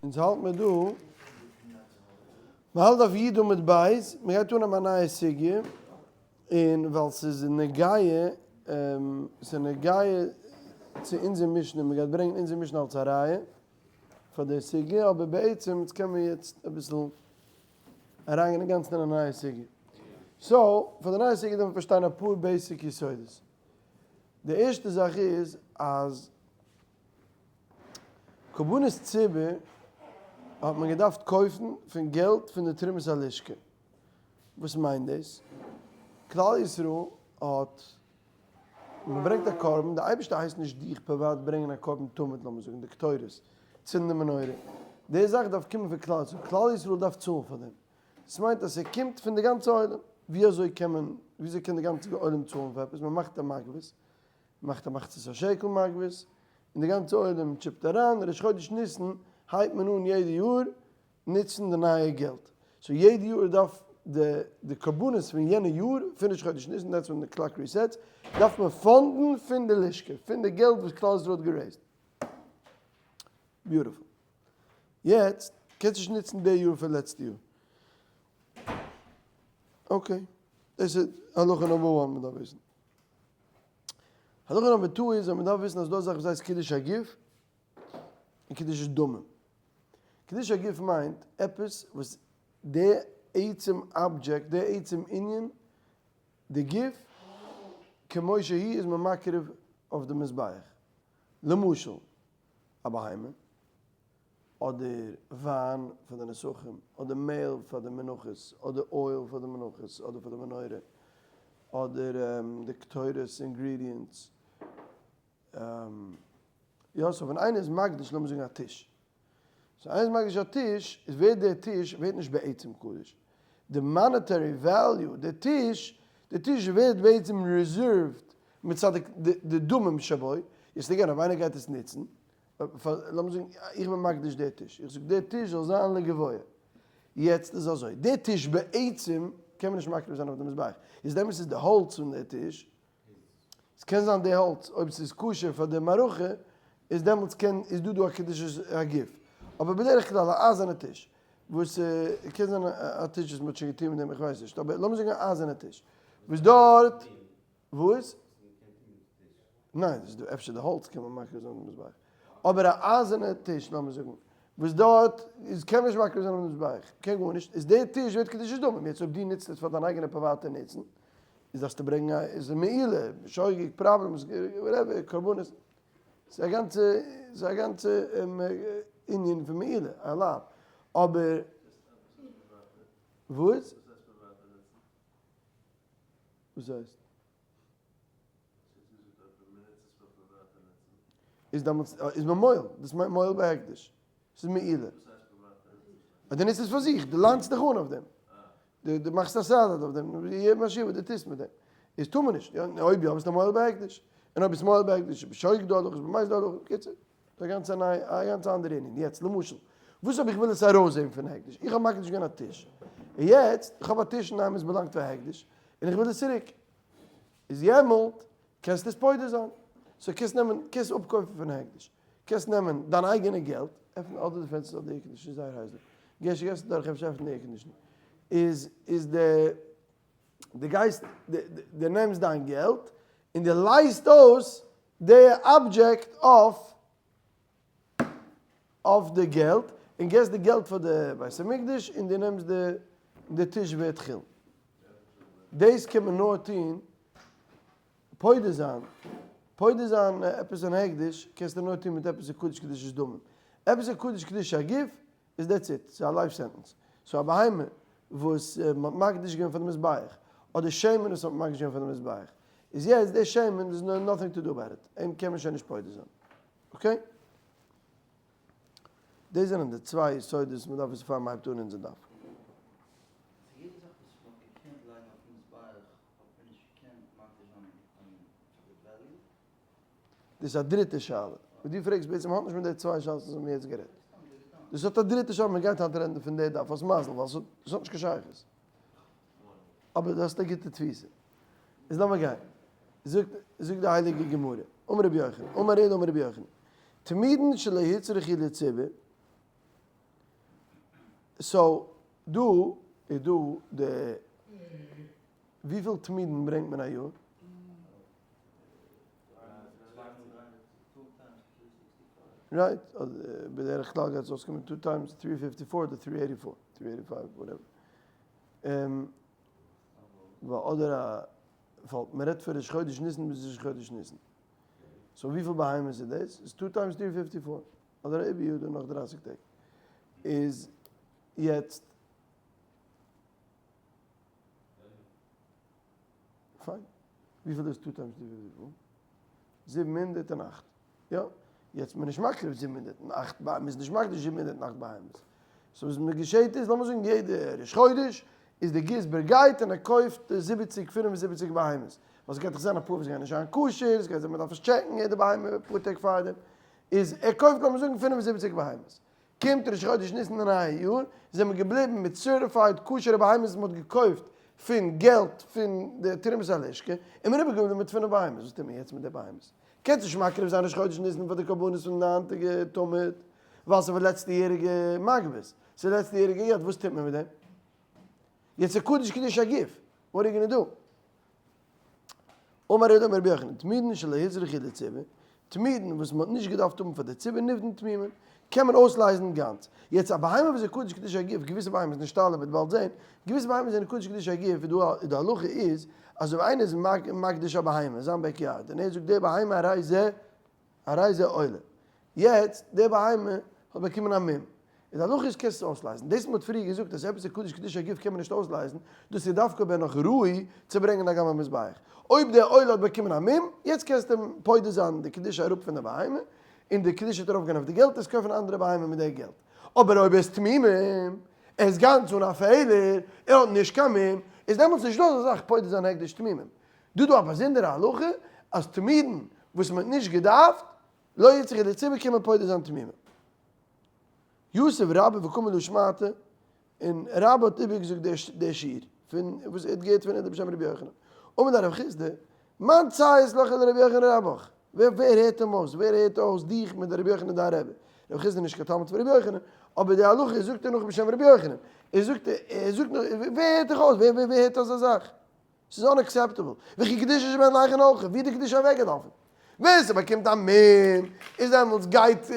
אונז האלט מיר דא, מ'האלט אויף י' עמוד ב', מ'גייט אנהייבן א נייע סוגיא, און ווייל ס'איז נוגע, ס'איז נוגע צו אונזער משנה, מ'גייט ברענגען אונזער משנה אלס א ראיה פאר די סוגיא, אבער בעצם אונז קען מיר יעצט אביסל אריינגיין אינגאנצן אין א נייע סוגיא. so, פאר די נייע סוגיא דארף מען פארשטיין אפאר basic יסודות. די ערשטע זאך איז אז קרבנות ציבור האט מען געדארפט קויפן פון געלט פון די תרומת הלשכה. וואס מיינט דאס? כלל ישראל האט, מען ברענגט א קרבן, די אייבערשטער הייסט נישט דיך פריוואט ברענגען א קרבן תמיד, לאמיר זאגן די קטורת, צינדן די מנורה, די זאך דארף קומען פון כלל ישראל, כלל ישראל דארף צאלן פאר דעם, דאס מיינט אז ס'קומט פון די גאנצע עולם, ווי אזוי קען מען, ווי אזוי קען די גאנצע עולם צאלן פאר עפעס, מען מאכט א מגבית, מאכט א מחצית השקל מגבית, און די גאנצע עולם chip ט אריין, ראש חודש ניסן הייבט מען אן יעדע יאר נוצן די נייע געלט, so יעדע יאר דארף די די קרבנות פון יענע יאר, פון ראש חודש ניסן, that's ווען די clock resets, דארף מען fund ן פון די לשכה, פון די געלט וואס כלל ישראל האט גע raise ט. beautiful. יעצט קענסט נישט נוצן די יאר פון לעצטע יאר. okay, דאס איז הלכה number one מען דארף וויסן. הלכה number two איז אז מען דארף וויסן אז ס'דא א זאך וואס הייסט קידוש הגוף און קידוש דמים. קידוש הגוף מיינט עפעס וואס די עצם אבדזשעקט, די עצם ענין, די גוף כמו שהיא איז מען מקריב אויף די מזבח. למשל א בהמה, אדער וויין פאר די נסכים, אדער מעהל פאר די מנחות, אדער oil פאר די מנחות, אדער פאר די מנורה, אדער די קטורת ingredients. יא, so ווען איינער איז מקדיש, לאמיר זאגן א טיש, so איינער איז מקדיש א טיש, איז ווערט דער טיש ווערט נישט בעצם קדוש. די monetary value, די טיש, די טיש ווערט בעצם reserved מצד די דמים שבו, יעצט again אויב איינער גייט עס נוצן, לאמיר זאגן איך בין מקדיש די טיש, איך זאג די טיש זאל זיין לגבוה, יעצט איז אזוי, די טיש בעצם קען מען נישט מקריב זיין אויף די מזבח, איז דעמאלטס איז די האלץ פון די טיש, עס קען זיין די האלץ אויב ס'איז כשר פאר די מערכה, איז דעמאלטס קען איז דא דא א קדושת הגוף, אבער בדרך כלל א אייזערנע טיש, וואס קען זיין א טיש וואס מ'האט שוין געטון מיט דעם איך ווייס נישט, אבער לאמיר זאגן א אייזערנע טיש, וואס דארט, וואס? ניין, ס'איז דא אפשר די האלץ קען מען מקריב זיין אויפן מזבח, אבער א אייזערנע טיש לאמיר זאגן, וואס דארט איז קען מען נישט מקריב זיין אויפן מזבח, קען גארנישט, איז די טיש ווערט קדושת דמים, יעצט אויב דו נוצט עס פאר דיין אייגענע פריוואטע נוצן, איז דארפסטו ברענגען א איז מעילה, שוגג, problems, whatever, קרבנות, ס'איז א גאנצע, ס'איז א גאנצע ענין פון מעילה, א לאו, אבער. וואס? וואס הייסט? איז דעמאלטס איז מען מועל, דאס מיינט מועל בהקדש, ס'איז מעילה. אז דו נוצט עס פאר זיך, דו ליינסט דיך אן אויף דעם, דו מאכסט א סעלעד אויף דעם, יהיה מה שיהיה וואס דו טוסט מיט דעם, איז טאר מען נישט, אויב יא ביסטו מועל בהקדש, און אויב ביסט מועל בהקדש איז בשוגג דא הלכות, במזיד דא הלכות, בקיצור, ס'איז א גאנצע נייע, א גאנצע אנדערע ענין. יעצט למשל, וואס אויב איך וויל עס ארויסזעהן פון הקדש? איך האב מקדיש געווען א טיש, און יעצט, איך האב א טיש אינדערהיים וואס באלאנגט פאר הקדש, און איך וויל עס צוריק. איז יעמאלט קענסטו עס פודה זיין. so קענסט נעמען, קענסט אפקויפן פון הקדש. קענסט נעמען דיין אייגענע געלט, עפן אדער די פענסטער אדער די air condition, זייער הייס דא. געסט געסט דורך אפשר עפן די air condition. איז איז די די גייסט די נעמסט דיין געלט און די לייזט אויס די אבדזשעקט אויף אויף די געלט און געסט די געלט פאר די בית המקדש און די נעמסט די די טיש ווערט חולין. דאס קען מען נאר טון פודה זיין פודה זיין עפעס אן הקדש קענסטו נאר טון מיט עפעס א קדוש קדושת דמים עפעס א קדוש קדוש הגוף איז that's it, ס'איז א life sentence. so א בהמה וואס מ'האט מקדיש געווען פאר די מזבח, אדער שמן וואס מ'האט מקדיש געווען פאר די מזבח, איז יעצט די שמן איז nothing to do about it, אים קען מען שוין נישט פודה זיין. okay? דאס זענען די צוויי יסודות וואס מ'דארף וויסן פאר מ'הייבט אן אונזער דף. צו יעדע זאך וואס מ'האט געקענט לייגן אויפן מזבח האט מען נישט געקענט מקדיש זיין פאר די value? דאס איז א דריטע שאלה. וואס דו פרעגסט בעצם האט נישט מיט די צוויי שאלות וואס מיר יעצט גערעדט. דאס האט א דריטע שאלה, מען גייט היינט רעדן פון די דף, האסט מזל ווייל עס האט נישט קיין שייכות. אבער דו האסט א גוטע תפיסה. איז לאמיר גיין. זאגט זאגט די הייליגע גמרא, אמר רבי יוחנן, אמר עולא אמר רבי יוחנן, תמידין שלא הוצרכו לציבור. So דא איז דא די וויפיל תמידין ברענגט מען א יאר? Right, בדרך כלל גייט עס אויסקומען two times three fifty four אדער three eighty four, three eighty five, whatever. ווייל אדער א פאלט, מען רעדט פון ראש חודש ניסן ביז ראש חודש ניסן. So וויפיל בהמות איז דאס? איז two times three fifty four. אדער א עיבור יאר דא נאך דרייסיג טעג. איז יעצט. פיין. וויפיל איז two times three fifty four? 708. יא. יעצט מען איז נישט מקריב 708 בהמות, מען איז נישט מקדיש 708 בהמות. So וואס מען געשעט איז, לאמיר זאגן יעדע ראש חודש איז די גזבר גייט און ער קויפט זיבעציג, פינף און זיבעציג בהמות. ווייל ס'גייט דאך זיין אפאר וואס גייען נישט זיין כשר, ס'גייט זיין מען דארף עס טשעקן יעדע בהמה אפאר טעג פארדעם. איז ער קויפט לאמיר זאגן 75 בהמות. קומט ראש חודש ניסן די נייע יאר, זענען מיר געבליבן מיט certified כשר'ע בהמות וואס מ'האט געקויפט פון געלט פון די תרומת הלשכה, און מיר איבערגעבליבן מיט פינף בהמות, וואס טוט מען יעצט מיט די בהמות? קענסט נישט מקריב זיין ראש חודש ניסן פאר די קרבנות פון די היינטיגע תמיד, ווייל ס'איז פון לעצטע יעריגע מגבית, ס'איז לעצטע יעריגע געלט, וואס טוט מען מיט דעם? יעצט איז קדוש קדוש הגוף, what are you gonna do? אמר ר' אמר רבי יוחנן, תמידין שלא הוצרכו לציבור, תמידין וואס מען האט נישט געדארפט האבן פאר די ציבור נפדין תמימין, קען מען אויסלייזן גאנץ. יעצט א בהמה וואס איז קדוש קדוש הגוף, געוויסע בהמות, נישט אלע, מ'וועט באלד זען, געוויסע בהמות זענען קדוש קדוש הגוף, איז דא די הלכה איז, אז אויב איינער איז מקדיש א בהמה אין זיין backyard, און ער זאגט די בהמה הרי זה הרי זה עולה. יעצט, די בהמה האט באקומען א מום. איז די הלכה איז קענסט עס אויסלייזן. דאס מ'האט פריער געזאגט אז עפעס איז קדוש קדוש הגוף קען מען נישט אויסלייזן, דאס איז דווקא אויב ער נאך ראוי צו ברענגען א גמ' מזבח. אויב דער עולה האט באקומען א מום, יעצט קענסטו אים פודה זיין די קדושה אראפ פון די בהמה, און די קדושה וועט ארויפגיין אויף די געלט, עס קויפן א אנדערע בהמה מיט די געלט. אבער אויב ער איז תמימים, ער איז גאנץ אן א פעלער, ער האט נישט קיין מום, איז דעמאלטס נישטא אזא זאך פודה זיין הקדש תמימים. דא דא א באזונדערע הלכה אז תמידין וואס מען האט נישט געדארפט לא יצריך לציבור קען מען פודה זיין תמימים. יתיב רבה וקאמר להא שמעתא, און רבה האט איבערגעזאגט די שיעור פון וואס ער האט געהערט פון עדות בשם רבי יוחנן. אמר ליה רב חסדא, מאן ציית לך לרבי יוחנן רבך? ווער ווער הערט אים אויס? ווער הערט אויס דיך מיט רבי יוחנן דיין רבי? רב חסדא איז נישט קיין תלמיד פון רבי יוחנן, אבער די הלכה זאגט ער נאך בשם רבי יוחנן. ער זאגט ער זאגט נאך, ווער הערט דיך אויס? ווער ווער הערט אזא זאך? ס'איז unacceptable. וכי קדושה שבהן להיכן הלכה? ווי איז די קדושה אוועקגעלאפן? ווער ס'באקומט א מום, איז דעמאלטס גייט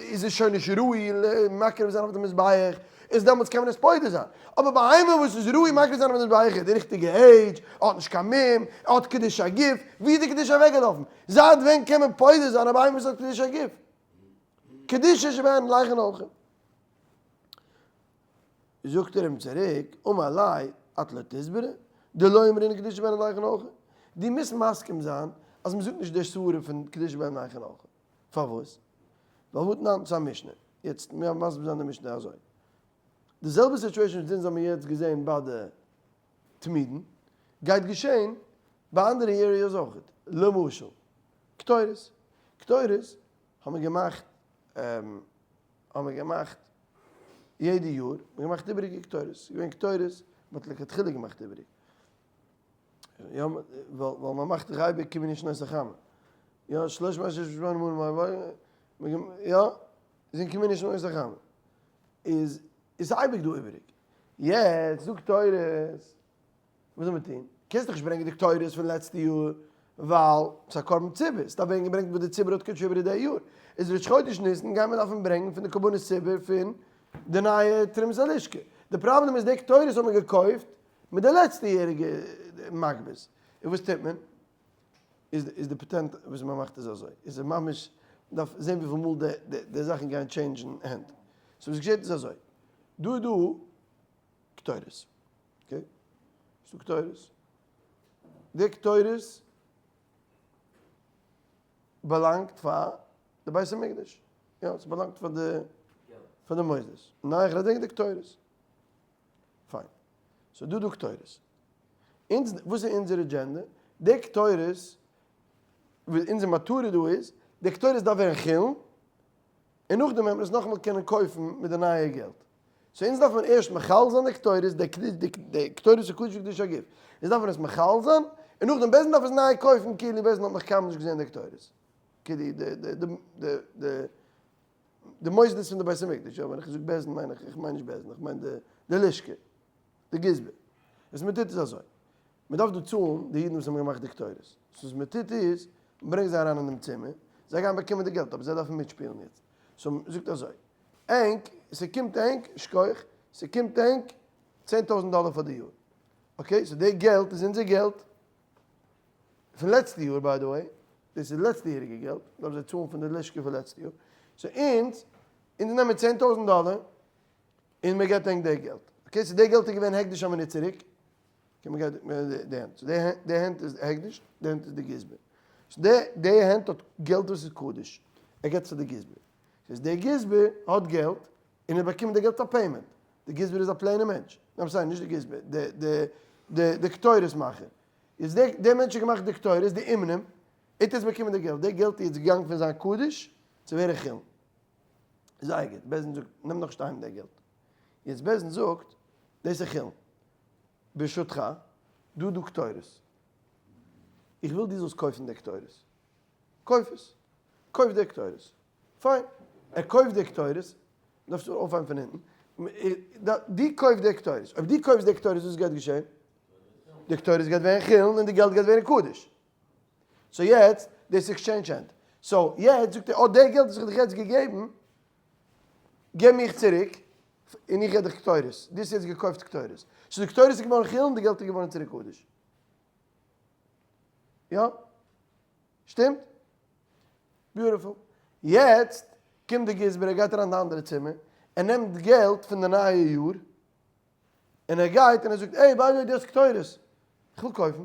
איז עס שוין נישט ראוי מקריב זיין אויף די מזבח, איז דעמאלטס קען מען עס פודה זיין. אבער בהמה וואס איז ראוי מקריב זיין אויף די מזבח איז די ריכטיגע עידזש, האט נישט קיין מום, האט קדושה הגוף, ווי איז די קדושה אוועקגעלאפן? זייט ווען קען מען פודה זיין א בהמה וואס האט קדושה הגוף? קדושה שבהן להיכן הלכה? זאגט ער אים צוריק, אמר ליה, את לא תסברא, דלא אמרינן קדושה שבהן להיכן הלכה, דו מוזט מסכים זיין אז מען זאגט נישט די סברה פון קדושה שבהן להיכן הלכה, פארוואס? ווייל וואט נאנט צו א משנה, יעצט מיר מסביר זיין די משנה אזוי, די זעלבע situation וואס אונז האבן יעצט געזען ביי די תמידין, גייט געשען ביי אנדערע areas אויכעט, למשל, קטורת, קטורת האט מען געמאכט האבן מיר געמאכט יעדע יאר, מיר געמאכט איבעריגע קטורת, ס'איז געווען קטורת, מען האט לכתחילה געמאכט איבעריג, יא, ווייל מען מאכט דאך אייביג כמנין שנות החמה, יא, שלוש מאות שש ושמונה מאות, יא, זינט כמנין שנות החמה, איז איז אייביג דא איבעריג, יעצט זאגט קטורת. וואס זאל מען טון? קענסט דאך נישט ברענגען די קטורת פון לעצטע יאר ווייל ס'איז א קרבן ציבור, ס'דארף ווערן געברענגט וואס די ציבור האט contributed די יאר. איז ראש חודש ניסן גייט מען דארפן ברענגן פון די קרבנות ציבור פון די נייע תרומת הלשכה. די פראבלעם איז די קטורת האט מען געקויפט מיט די לעצטע יעריגע מגבית. און וואס טוט מען? איז איז די פאטענט וואס מען מאכט איז אזוי. איז ממש מ'דארף זען וויפיל מאל די די זאכן גייען change ן הענט. So וואס געשעט איז אזוי. דא איז דא קטורת. Okay, ס'דא קטורת. די קטורת באלאנגט פאר די בית המקדש. יא, ס'באלאנגט פאר די פאר די מוסדות. ניין, איך רעד וועגן די קטורת. פיין. ס'איז דא דא קטורת. אונז, וואס איז אונזער אג'ענדע? די קטורת, אונזער מטרה דא איז, די קטורת דארף ווערן חולין, און נאכדעם וועט מען עס נאכאמאל קענען קויפן מיט די נייע געלט. So אונז דארף מען ערשט מחלל זיין די קטורת, די קטורת איז קדוש וקדוש הגוף. אונז דארף מען עס מחלל זיין, און נאכדעם בית דין דארף עס ניי קויפן כאילו בית דין האט נאך קיינמאל נישט געזען די קטורת. כאילו די די די די. די מוסדות פון די בית המקדש, יא, ווען איך זאג בית דין מיין איך, איך מיין נישט בית דין, איך מיין די די לשכה, די גזבר. וואס מען טוט איז אזוי, מען דארף דא צאלן די אידן וואס האבן געמאכט די קטורת. so וואס מען טוט איז, מען ברענגט זיי אריין אין דעם צימער, זיי גייען באקומען די געלט, אבער זיי דארפן מיטשפילן יעצט. so מען זאגט אזוי, ענק, ס'קומט ענק, שכוח, ס'קומט ענק 10,000 דאלער פאר די יאר. okay, so די געלט איז אונזער געלט, פון לעצטע יאר by the way, דאס איז לעצטע יעריגע געלט, דארף זיי צאלן פון די לשכה פון לעצטע יאר, so אונז, אונז נעמען 10,000 דאלער, און מען געבט ענק די געלט, okay, so די געלט איז געווען הקדש א מינוט צוריק, okay מען געבט די הענט, so די הענט איז הקדש, די הענט איז די גזבר, so די הענט האט געלט וואס איז קדוש, ער געבט פאר די גזבר, so די גזבר האט געלט, און ער באקומט די געלט פאר payment, די גזבר איז א plain ע מענטש, ניין sorry נישט די גזבר, די די די די קטורת מאכער, איז די די מענטש האט געמאכט די קטורת, די אומנים, ער האט יעצט באקומען די געלט, די געלט איז יעצט געגאנגען פון זיין קדוש צו ווערן חולין, זייער גוט, בית דין זאגט נעם נאך נישט אהיים די געלט, יעצט בית דין זאגט דאס איז חולין, ברשותך, דא דא קטורת, איך וויל דו זאלסט קויפן די קטורת, קויף עס, קויף די קטורת, פיין, ער קויפט די קטורת, דארפסט אויפהייבן פון אונטן, דו קויפסט די קטורת, אויב דו קויפסט די קטורת וואס גייט געשען? די קטורת גייט ווערן חולין און די געלט גייט ווערן קדוש. so יעצט, דאס exchange הענט. so יעצט זאגט ער, אה די געלט וואס איך האב דיך יעצט געגעבן, געב מיך צוריק, און איך געב דיך קטורת. דו האסט יעצט געקויפט קטורת. so די קטורת איז געווארן חולין, די געלט איז געווארן צוריק קדוש. יא? שטימט? beautiful. יעצט קומט די גזבר, ער גייט אריין אין די אנדערע צימער, ער נעמט געלט פון די נייע יאר, און ער גייט און ער זאגט, העי, by the way, דו האסט קטורת, איך וויל קויפן,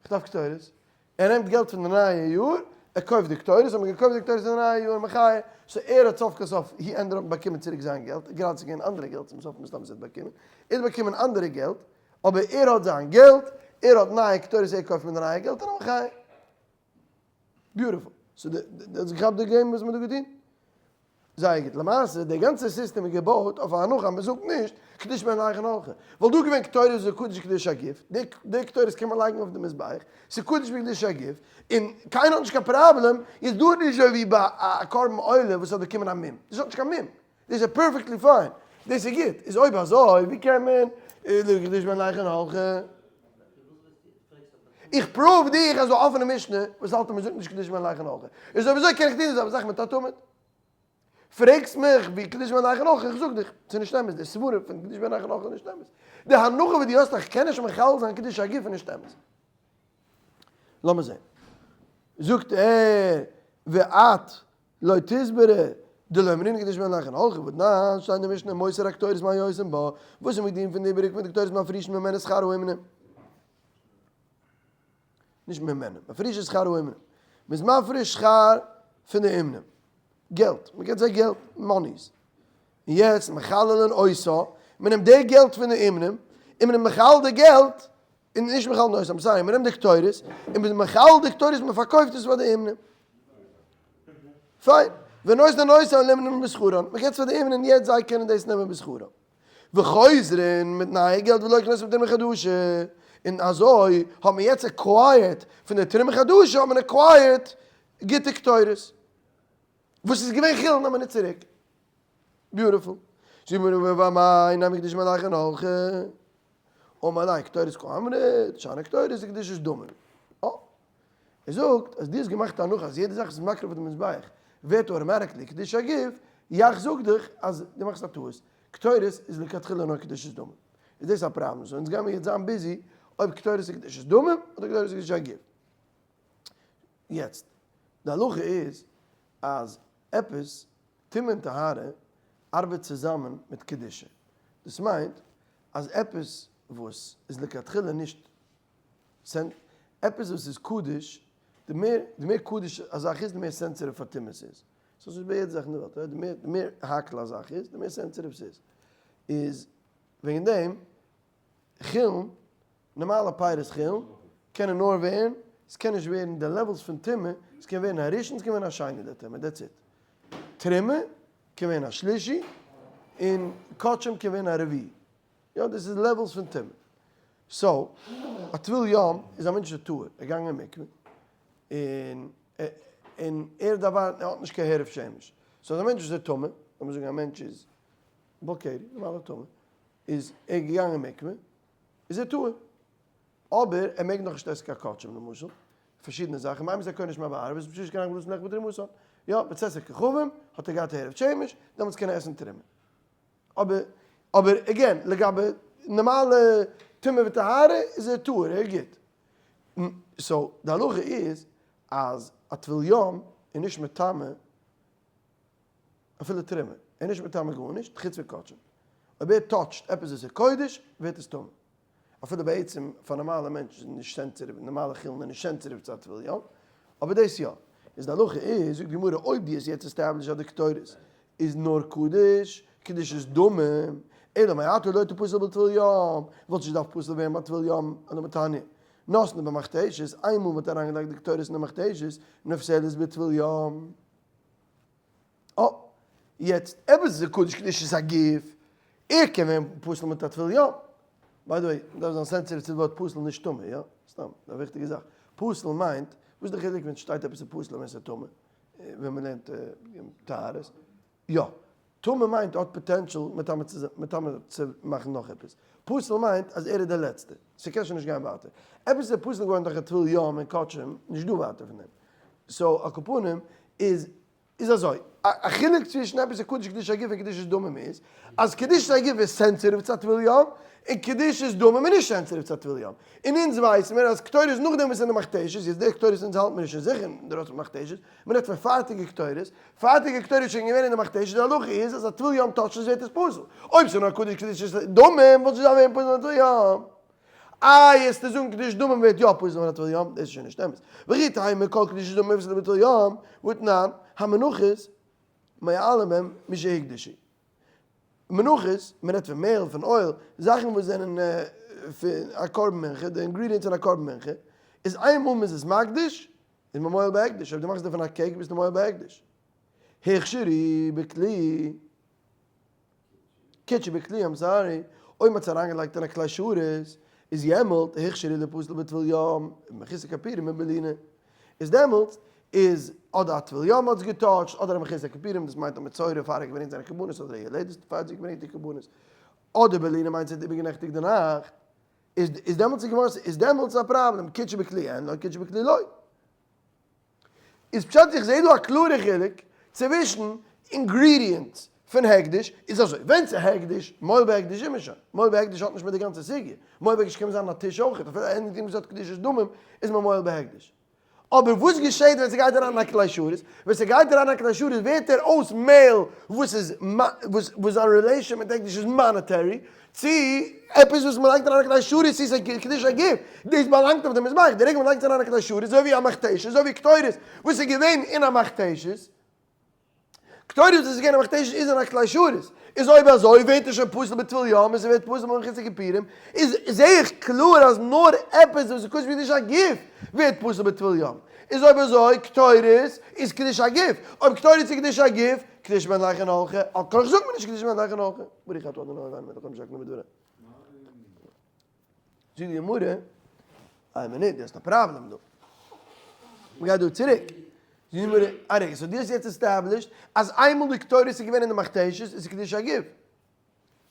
איך דארף קטורת. ער נעמט געלט פון די נייע יאר, ער קויפט די קטורת, האט מען געקויפט די קטורת אין די נייע יאר, מחיה. so ער האט סוף כל סוף, he ended up באקומען צוריק זיין געלט, גראדע ס'איז געווען אנדערע געלט צום סוף מסתם ער האט באקומען, ער האט באקומען אנדערע געלט, אבער ער האט זיין געלט, ער האט נייע קטורת, ער קויפט מיט די נייע געלט און א מחיה. beautiful. so די האסט געכאפט די game וואס מען האט דא געטון? זייער גוט. למעשה די גאנצע סיסטעם איז געבויט אויף א הנחה אז מען זאגט נישט קדוש בין להיכן הלכה. וואלט דא געווען קטורת איז קדוש קדוש הגוף, די די קטורת קען מען לייגן אויף די מזבח, ס'איז קדוש בקדוש הגוף, און קיינער האט נישט קיין פראבלעם, איז דא נישט אזוי ווי ביי א קרבן עולה וואס האט באקומען א מום. דאס האט נישט קיין מום. דאס איז perfectly fine, דאס איז גוט, איז אויב אזוי ווי קען מען לקדוש בין להיכן הלכה? איך prove דיך אז א אפענע משנה וואס האלט אז מען זאגט נישט קדוש בין להיכן הלכה, איז אויב אזוי קען איך טון די זעלבע זאך מיט א תמיד. פרעגסט מיך ווי קדוש בין להיכן הלכה, איך זאג דיך, ס'איז נישט אמת, די סברה פון קדוש בין להיכן הלכה איז נישט אמת. די הנחה וואס דו האסט אז כ'קען נישט מחלל זיין קדוש הגוף איז נישט אמת. לאמיר זען. זאגט ער, ואת לא תסברא דלא אמרינן קדוש בין להיכן הלכה והתנן, שטייט אין די משנה מותר הקטורת מה עושין בה, וואס איז מיט דין פון די איבעריג פון די קטורת מפרישין ממנה שכר האומנים? נישט ממנה, מפריש שכר האומנים. מ'איז מפריש שכר פון די אומנים. געלט, מ'געבט זיי געלט, monies. און יעצט מחללין אותה, מ'נעמט די געלט פון די אומנים, און מ'נעמט מחלל די געלט, און נישט מחלל נאר I'm sorry, מ'נעמט די קטורת, און מ'איז מחלל די קטורת, מ'פארקויפט עס פאר די אומנים. פיין. ונותנין אותה לאומנים בשכרן, מ'געבט עס פאר די אומנים יעצט זיי קענען דאס נעמען בשכרן. וחוזרין מיט נייע געלט ולוקחין אותה בתרומה חדשה, און אזוי האט מען יעצט acquired פון די תרומה חדשה האט מען acquired גוטע קטורת. וואס איז געווען חולין נעמען מיר צוריק. beautiful. זאגט מיר רבא ואמאי נמי קדוש בין להיכן הלכה. אמר ליה קטורת קאמרת, שאני קטורת איז קדושת דמים. אה. ער זאגט אז דו האסט געמאכט א הנחה אז יעדע זאך וואס איז מקריב אויף די מזבח ווערט automatically קדוש הגוף, יאך זאג דיך אז דו מאכסט א טעות, קטורת איז לכתחילה נאר קדושת דמים. איז דאס א פראבלעם, so אונז גיימיר יעצט זיין busy אויב קטורת איז קדושת דמים אדער קטורת איז קדושת הגוף. יעצט, די הלכה איז אז עפעס, טומאה און טהרה, ארבעט צוזאמען מיט קדושה. דאס מיינט אז עפעס וואס איז לכתחילה נישט עפעס וואס איז קדוש, די מער די מער קדוש א זאך איז, די מער sensitive פאר טומאה ס'איז. ס'איז אזוי ביי יעדע זאך אין די וועלט, די מער די מער האקל א זאך איז, די מער sensitive ס'איז. איז וועגן דעם, חולין, נארמאלע פירות חולין, קענען נאר ווערן, ס'קען נישט ווערן די levels פון טומאה, ס'קען ווערן א ראשון, ס'קען ווערן א שני די טומאה, that's it. תרומה קען ווערן א שלישי, און קדשים קען ווערן א רביעי. יא, דאס איז levels פון טומאה. so, א טבול יום איז א מענטש א טהור, ער איז געגאנגען אין מקווה, און און ער דארף ווארטן, ער האט נישט קיין הערב שמש. So אז א מענטש איז טמא, לאמיר זאגן א מענטש איז בעל קרי, נארמאלע טמא, איז ער געגאנגען אין מקווה, איז ער טהור. אבער ער מעג נאכנישט עסן קיין קדשים למשל, פארשידענע זאכן, מיין מ'איז א כהן נישט מער בערב, איז פשוט קיין הגבלות מלאכת בתרומתן. יא, בצאת הכוכבים האט ער געהאט הערב שמש, דעמאלטס קען ער עסן תרומה. אבער, אבער again, לגבי נארמאלע טומאה וטהרה איז ער טהור, ער איז גוט. So, די הלכה איז אז א טבול יום איז נישט מטמא אפילו תרומה, ער איז נישט מטמא גארנישט חוץ פון קדשים. אויב ער touch ט עפעס וואס איז קודש, ווערט עס טמא. אפילו בעצם פאר נארמאלע מענטשן איז נישט sensitive, נארמאלע חולין איז נישט sensitive צו א טבול יום, אבער דאס יא. איז די הלכה איז, זאגט די גמרא, אויב דו האסט יעצט established אז די קטורת איז נאר קדוש, קדושת דמים, אלא מעתה לא תפסל בטבול יום, וואלט נישט געדארפט פסול ווערן ביי טבול יום, אלא מתניא. נתנה במכתשת, איינמאל מ'האט אריינגעלייגט די קטורת אין די מכתשת, נפסלת בטבול יום. אה, יעצט, עפעס איז קדוש קדושת הגוף, ער קען ווערן פסול מיט א טבול יום. by the way, מ'דארף זיין sensitive צו די ווארט פסול נישט טמא, יא? סתם, א וויכטיגע זאך. פסול מיינט, וואס איז די חילוק ווען ס'שטייט עפעס איז פסול און ווען ס'איז טמא? ווען מ'לערנט טהרות. יא, טמא מיינט האט potential מטמא צו מטמא צו מאכן נאך עפעס. פסול מיינט אז ער איז דער לעצטער. ס'קען שוין נישט גיין ווייטער. עפעס איז פסול געווארן דורך א טבול יום און קדשים, נישט דא ווייטער פון דעם. So, על כל פנים, איז איז אזוי, א חילוק צווישן עפעס איז קדוש קדושת הגוף און קדושת דמים איז, אז קדושת הגוף איז sensitive צו א טבול יום, און קדושת דמים איז נישט sensitive צו א טבול יום. און אונז ווייסן מיר אז קטורת נאכדעם וואס איז אין די מכתשת, יעצט די קטורת אונז האלט מיר נישט זיכער אין די מכתשת, מען רעדט פון פארטיגע קטורת, פארטיגע קטורת איז שוין געווען אין די מכתשת, די הלכה איז אז א טבול יום touch ט עס ווערט עס פסול. אויב ס'איז נאר קדוש קדושת דמים וואלט נישט געדארפט ווערן פסול אין א טבול יום. איי וועסטו זאגן קדושת דמים ווערט יא פסול אין א טבול יום, דאס איז שוין נישט אמת. וכי תימא כל קדושת דמים נפסלת בטבול יום, והתנן, המנחות מועלין בהם משהוקדשו. מנחות, מען רעדט פון מעהל, פון oil, זאכן וואס זענען פון א קרבן מנחה, די ingredients פון א קרבן מנחה, איז איינמאל מען איז עס מקדיש, איז מען מועל בהקדש, אויב דו מאכסט דערפון א cake ביסטו מועל בהקדש. הוכשרו בכלי. קדשו בכלי, I'm sorry, אויב מ'האט עס אריינגעלייגט אין א כלי שרת, איז יעמאלט הוכשרו ליפסל בטבול יום, מחוסר כיפורים ובלינה. איז דעמאלטס איז אדער א טבול יום האט עס גע touch ט, אדער א מחוסר כיפורים, דאס מיינט א מצורע פאר ער האט געברענגט זיינע קרבנות, אדער א יולדת פאר זי האט געברענגט איר קרבנות, אדער בלינה מיינט זי האט איבערגענעכטיגט די נאכט, איז איז דעמאלטס איז געווארן איז דעמאלטס א פראבלעם, קדשו בכלי אין לא קדשו בכלי לא. איז פשט איך זעה דא א קלארע חילוק צווישן ingredients פון הקדש, איז אזוי, ווען ס'איז הקדש, מועל בהקדש איז מען שוין, מועל בהקדש האט נישט מיט די גאנצע סוגיא, מועל בהקדש קען זיין א טיש אויכעט, אפילו anything וואס האט קדושת דמים איז מען מועל בהקדש. אבער וואס געשעט ווען ס'גייט אריין אין א כלי שרת? ווען ס'גייט אריין אין א כלי שרת ווערט ער אויס מעל וואס איז וואס זיין relation מיט הקדש איז monetary, צו עפעס וואס מ'לייגט אריין א כלי שרת צו ס'איז קדושת הגוף, דאס באלאנגט אויף די מזבח, די רגע מ'לייגט עס אריין א כלי שרת, אזוי ווי א מכתשת, אזוי ווי קטורת וואס איז געווען אין א מכתשת, קטורת וואס איז געווען אין א מכתשת איז אין א כלי שרת, איז אויב אזוי ווערט עס שוין פסול בטבול יום און ס'ווערט פסול במחוסר כיפורים, איז זעה איך קלאר אז נאר עפעס וואס איז קדוש בקדושת הגוף ווערט פסול בטבול יום, איז אויב אזוי קטורת איז קדושת הגוף, אויב קטורת איז קדושת הגוף, קדושת בן להיכן הלכה, על כרחך זאגט מען נישט קדושת בן להיכן הלכה, ברוך אתה אדוני אלוהינו מלך העולם שהכל נהיה בדברו. זאגט די גמרא, איין מינוט, דו האסט א פראבלעם דא. מ'גייט דא צוריק. זאגט די גמרא, א רגע, so דו האסט יעצט established אז איינמאל די קטורת איז געווען אין די מכתשת איז עס קדושת הגוף.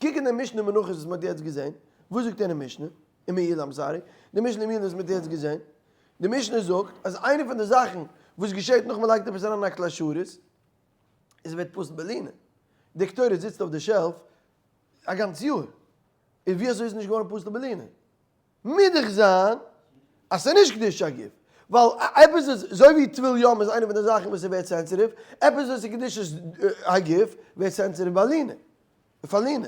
קוק אין די משנה מנחות וואס מ'האט יעצט געזען, וואס זאגט אין די משנה? אין מעילה, I'm sorry, די משנה אין מעילה וואס מ'האט יעצט געזען, די משנה זאגט אז איינע פון די זאכן וואס געשעט נאך מ'לייגט עפעס אריין אין א כלי שרת, איז ווערט פסול בלינה. די קטורת זיצט אויף די shelf א גאנץ יאר, איז ווי אזוי איז נישט געווארן פסול בלינה? מוז דאך זיין אז ס'איז נישט קדושת הגוף, ווייל עפעס איז, אזוי ווי טבול יום איז איינע פון די זאכן וואס ס'ווערט sensitive, עפעס וואס איז קדושת הגוף ווערט sensitive ביי לינה, פאר לינה,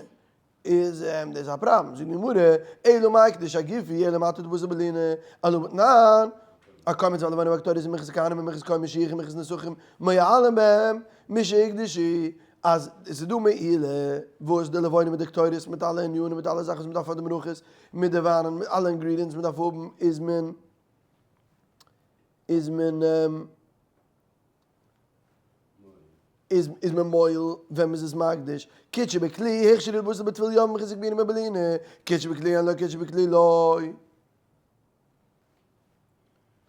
איז דאס א פראבלעם, זאגט די גמרא, אלא מאי קדושת הגוף היא אלא מעתה דפסול בלינה, אלא מתנן, הקומץ והלבונה והקטורת ומנחת כהנים ומנחת כהן משיח ומנחת נסכים מועלין בהם משהוקדשו, אז עס איז דא מעילה וואס די לבונה מיט די קטורת מיט אלע ענינים מיט אלע זאכן וואס מען דארף פאר די מנחות מיט די וויינען מיט אלע ingredients מען דארף האבן איז מען איז מען איז איז מען מועל ווען מען איז עס מקדיש, קדשו בכלי הוכשרו ליפסל בטבול יום ומחוסר כיפורים ובלינה, קדשו בכלי אין לא קדשו בכלי לא.